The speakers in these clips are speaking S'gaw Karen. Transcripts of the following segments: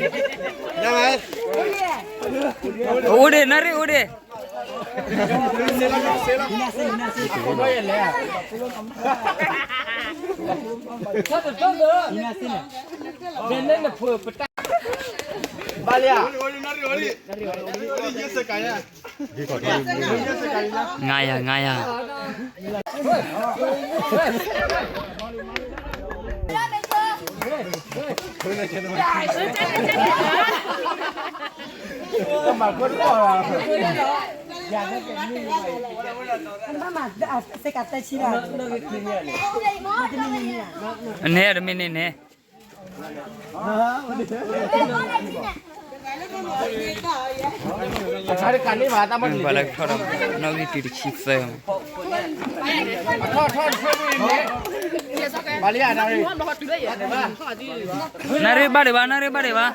အိၣ်ဒံး နၣ်ရံၣ်အိၣ်ဒံး. ငါယၤ ငါယၤ. အန့ၣ် တမ့ၢ်န့ၣ်န့ၣ်. ပှၤလၢကထီၣ်ဒီး နီၣ်ဂံၢ်တုၤတဆံသၢ. နၣ်ရံၣ်ဘၣ်ဒံးဘၣ် နၣ်ရံၣ်ဘၣ်ဒံးဘၣ်. အိၣ်ဒံး နၣ်ရံၣ်အိၣ်ဒံး.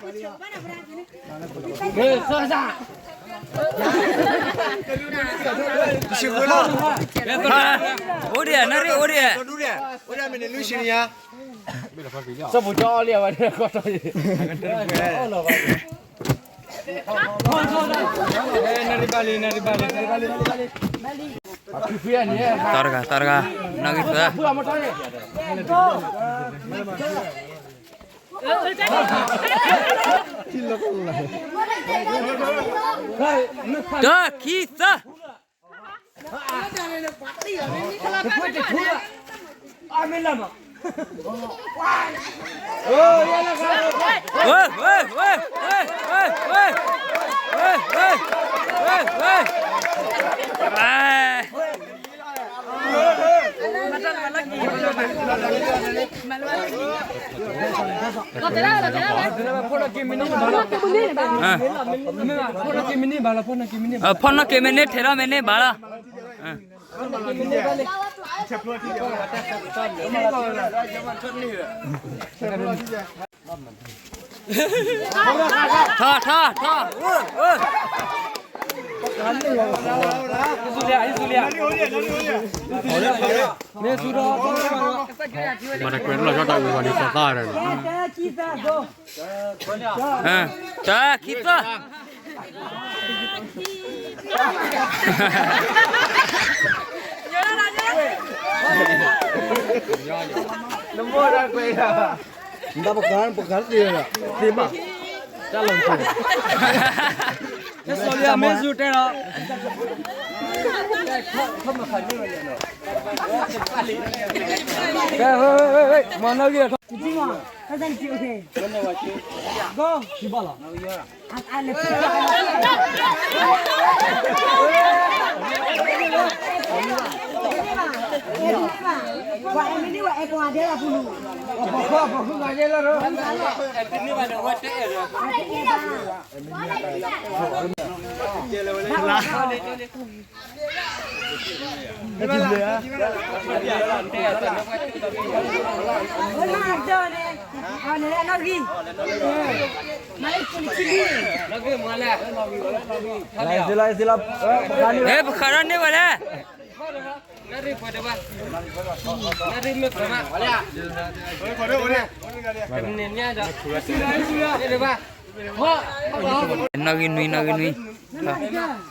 စီၤပူၤကၠီအီၣ်လံအဝဲန့ၣ် ကီၢ်ထီၣ်အံၤ. တၢ်တဂၤ တၢ်တဂၤ နီၣ်ဂံၢ်သၢ. တၢ်ခံသၢ. ဖီၣ်နီၣ်က့ၤမ့ၢ်န့ၢ် ထဲးထီၣ်မ့ၢ်န့ၢ်ဘၣ်လီၤ. ထီၣ် ထီၣ် ထီၣ်. မၤတကွဲးလီၤဆီတၢ်အူဘၣ်န့ၣ် သီသၣ်ရၢၣ်န့ၣ်. တၢ်ခံသၢ. နမိၢ်တၢ်ကွဲးယၤ, နတၢ်ပကါ ပကါတသ့လီၤ, သ့မး, တၢ်လီၤကီ, တၢ်စီၤလံအမ့ၢ်စူတဲလီၤ, ကဲ, မၤနီၣ်ဂံၢ်ထီၣ်, go, ဘၣ်လီၤ. ပခးထီၣ်န့ၢ်ဝဲလဲၣ်. နီၣ်ဂံၢ်နွံ နီၣ်ဂံၢ်နွံ, နီၣ်ဂံၢ်ဃိး နီၣ်ဂ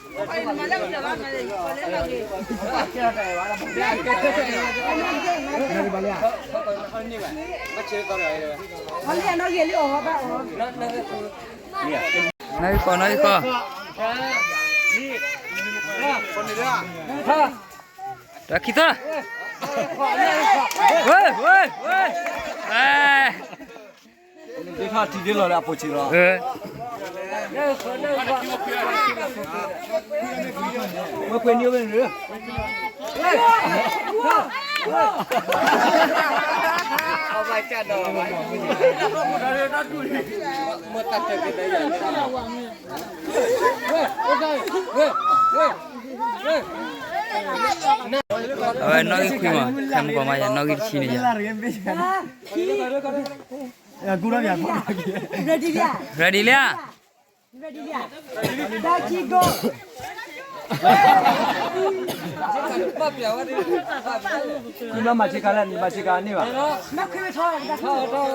ံၢ်ဃိး, တၢ်ခံသၢ, ဝဲ ဝဲ ဝဲ, ဒ်ထီၣ်ထံဒ်လီၤလၢအပိာ်ဆံးလီၤ, ဝဲပှ့ၤနံၤဝဲန့ၣ်, အဝဲနီၣ်ဂံၢ်ခွံမး, ခဲမုၢ်ကီးမးယၤ နီၣ်ဂံၢ်တဆံန့ၣ်ယၤ, ready လံဧါ, ready လံဧါ, တၢ်ခံ go. ဘၣ်ပျံၤဝဲဒၣ်, နမၤဆ့ကၤလဲၣ်, နမၤဆ့ကၤန့ၣ်ဘၣ်. နခွံထီၣ်နခွံပာ်,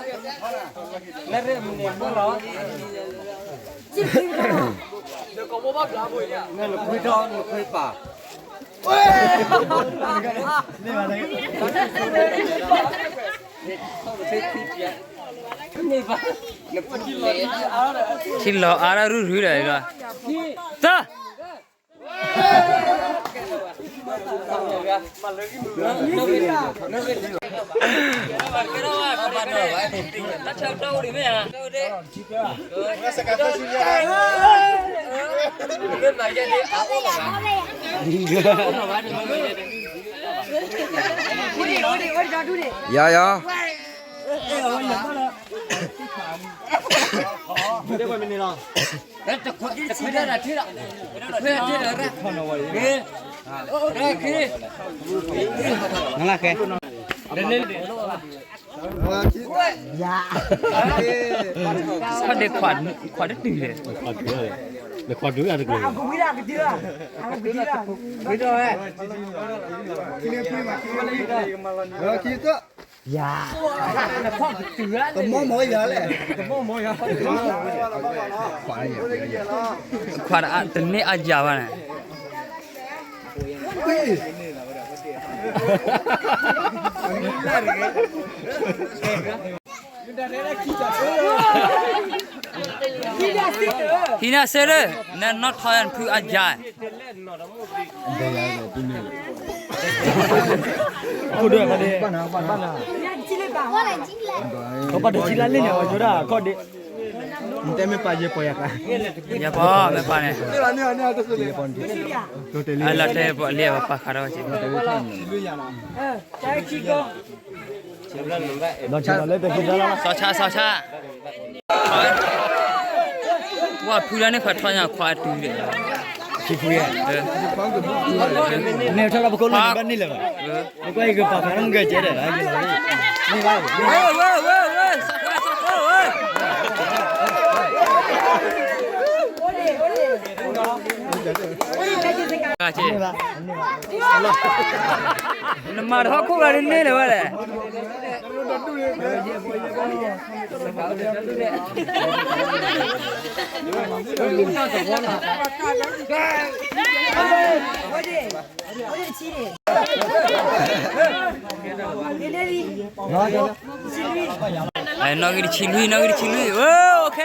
ထံလီၤအါထီၣ်ရုၢ်ရုၢ်ဒီး, သၢ ယၤယၤ နလၢခဲ ခွါဒ့ခွါ, ခွါတတုၤလဲၣ်, ခွါတုၤလဲၣ်, ခွါတုၤလဲၣ်, ခွါတုၤလဲၣ်, ခွါတတုၤလဲၣ်, ခွါတမ့ၢ်အယၤဘၣ်န့ၣ်. ဟံးန့ၢ်စ့လၢ နနီၢ်ထီၣ်ယၤနဖုအယၤ. ကပၤတဆံလၢလ့ၣ်န့ၣ် အဝဲဒၣ်ခီၣ်ဒ့, နတဲမ့ၢ်ပာ်ယဲပီယၤကါ, ယဲပီမ့ၢ်ပာ်န့ၣ်, လီၤတဲာ်ပီလ့ၣ်အဝဲပာ်ဃးဒီးဝဲ, စီၤဆါ စီၤဆါ, ဝဲဖုလၢန့ၣ် ခွါထီၣ်ညါခွါတုၤဒီး, ဖုဖုယဲ, န့ၣ်ထီၣ်လၢပကိးလၢဘၣ်န့ၣ်လၢၤဘၣ်, ပကွၢ်အံၤကပာ်ဃးနီၢ်မုၢ်ကဲကဲဒီး, နမၤတဟီၣ်ခိၣ်ဂၤန့ၣ်န့ၢ်လၢၤဝဲလဲၣ်. နီၣ်ဂံၢ်တဆံလွံၢ်, နီၣ်ဂံၢ်တဆံလွံၢ်, ဝဲ, OK.